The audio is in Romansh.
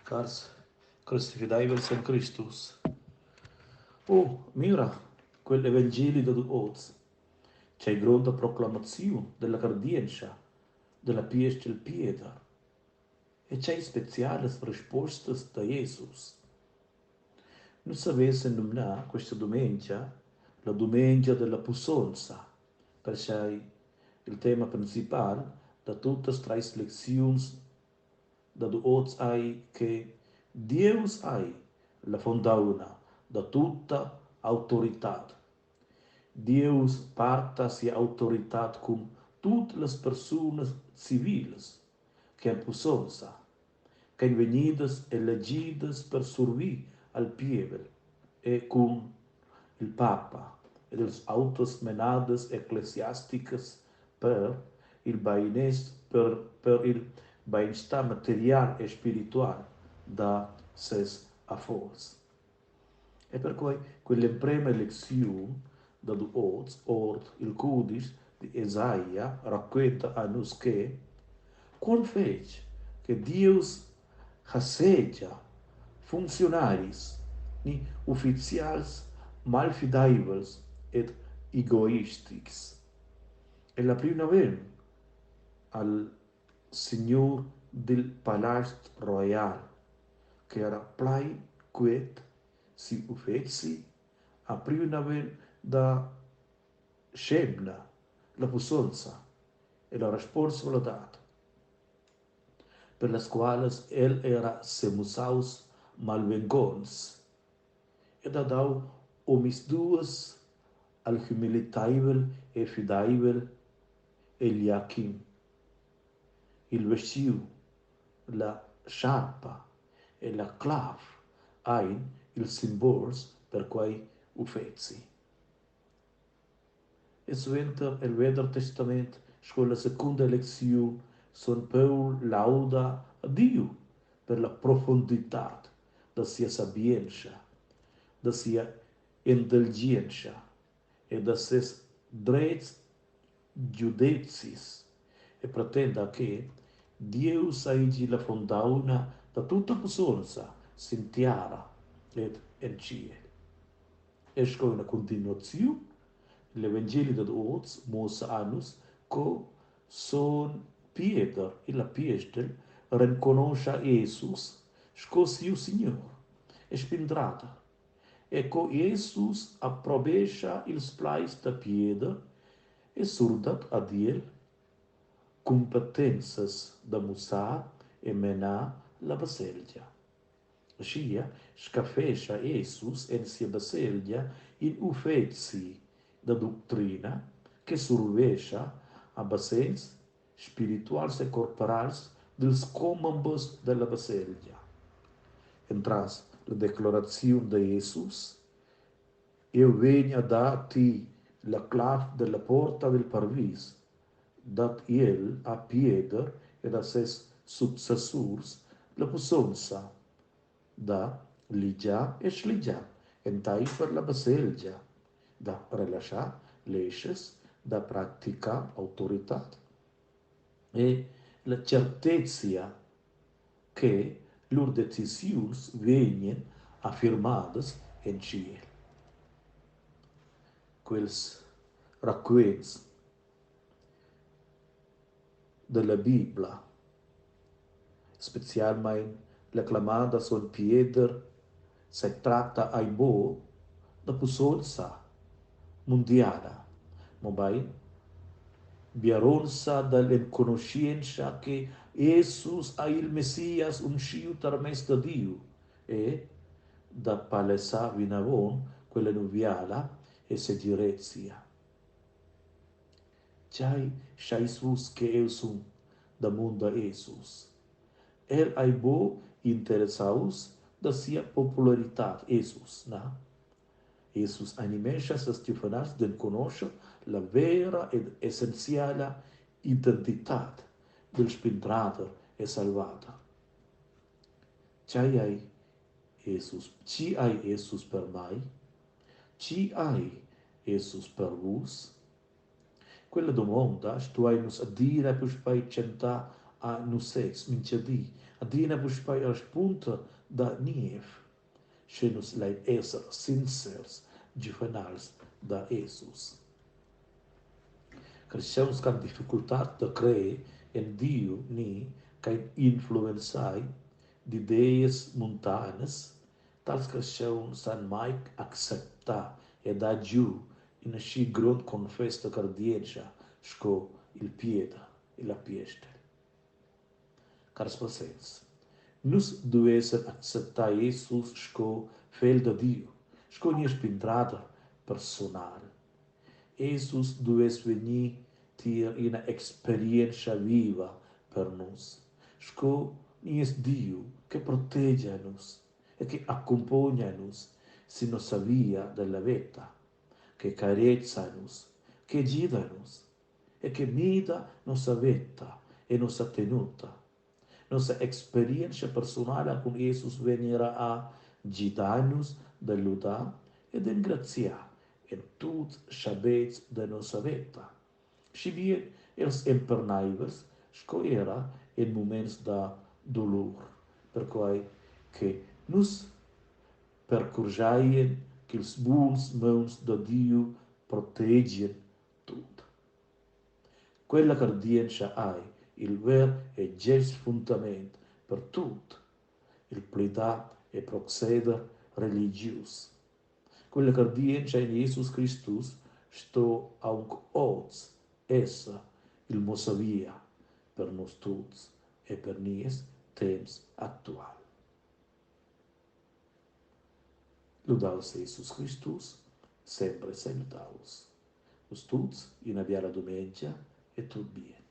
Cars cristifideivels en Cristus. Oh, mira, quel evangeli dad oz. Tgei gronda proclamaziun della cardientscha della piestgel Pieder. E tgei specialas rispostas da Jesus. Nus savessen numnar questa dumengia la dumengia della pussonza, perchei il tema principal da tuttas treis lecziuns dad oz ei che Dieus ei la fondauna da tutta autoritad. Dieus parta sia autoritad cun tut las persunas civilas che han pussonza, ch'ein vegnidas elegidas per survir al pievel e cun il papa ed ils auters menaders ecclesiasticas per il beinest per, per il beinstar material e spiritual da ses affons. E perquei quell'emprema lecziun dad oz ord il cudisch di Esaia raquenta a nus che quon fetg che Dieus hassegia funcziunaris ni ufficials malfideivels ed egoistics. El ha priu naven al signur dil palast roial che era plein quiet siu uffeci, ha priu naven da Schebna la pussonza e la responsabladad, per las qualas el era semussaus malvengonz ed ha dau omisduas al humiliteivel e fideivel Eliakim. Il vestgiu, la sciarpa e la clav ein ils simbols per quei uffeci. E suenter el Veder Testament sco la secunda lecziun sogn Paul lauda a Diu per la profunditad da sia sabientscha, da sia entelgientscha e da ses dretgs giudezis e pretenda che Dieu seigi la fontauna da tutta pussonza sin tiara ed en tschiel. E sco ina cuntinuaziun, l'evangeli dad oz muossa a nus co sogn Pieder, igl apiestel, renconoscha Jesus sco siu Signur e spindrader e co Jesus approbescha ils plaids da Pieder e surdat ad el cumpetenzas da mussar e menar la baselgia. Aschia scaffescha Jesus en sia baselgia in uffeci da ductrina che survescha a basegns spirituals e corporals dils commembers dalla baselgia. Entras la declaraziun da Jesus Eu vegn a dar ti la clav della porta del parvis, dat el a Pieder ed a ses successurs la pussonza da ligiar e schligiar entaifer la baselgia, da relaschar leschas, da practicar autoritad e la certezia che lur decisiuns vegnien affirmadas en tschiel. Quels raquents dalla Bibla, specialmein la clamada sogn Pieder, setracta ei buc da pussonza mundiala, mobein biaronza dall'enconuschientscha che Jesus ei il Messias unschiu tarmess da Diu e da palesar vinavon quella nuviala e segirezia. Tgei scheis vus che jeu sun? damonda Jesus. El ei buc interessaus da sia popularitad, Jesus, na. Jesus animescha ses giuvenals d'enconoscher la vera ed essenziala identitad dil spindrader e salvader. Tgei ei Jesus? Tgi ei Jesus per mei? Tgi ei Jesus per vus? Quella dumonda stuein nus adina puspei tschentar. a nusezs mintga di, adina puspei rispunda da niev, sche nus lein esser sincers giuvenals da Jesus. Carstgauns ch'han difficultad da crer en Diu ni ch'ein influenzai d'ideas muntanas, tals carstgauns san mai acceptar e dar giu in aschi grond confess da cardientscha sco il Pieder, igl apiestel. Cars presents, nus duessen acceptar Jesus sco Fegl da Diu, sco nies spindrader personal. Jesus duess vegnir tier ina experientscha viva per nus, sco nies Diu che protegia nus e che accumpogna nus sin nossa via della veta, che carezza nus, che gida nus e che mida nossa veta e nossa tenuta. Nossa experientscha persunala cun Jesus vegn era a gidar nus da ludar ed engraziar en tuts schabetgs da nossa veta, schi bien els emperneivels sco era en muments da dolur, perquai che nus percurscheien ch'ils buns mauns da Diu protegien tut. Quella cardientscha ei il ver e gest fundament per tut il plidar e proceder religius. Quella cardientscha en Jesus Cristus sto aunc oz esser il muossavia per nus tuts e per nies temps actual. Ludaus Jesus Cristus, sempre sei ludaus. Vus tuts ina biala dumengia e tut bien.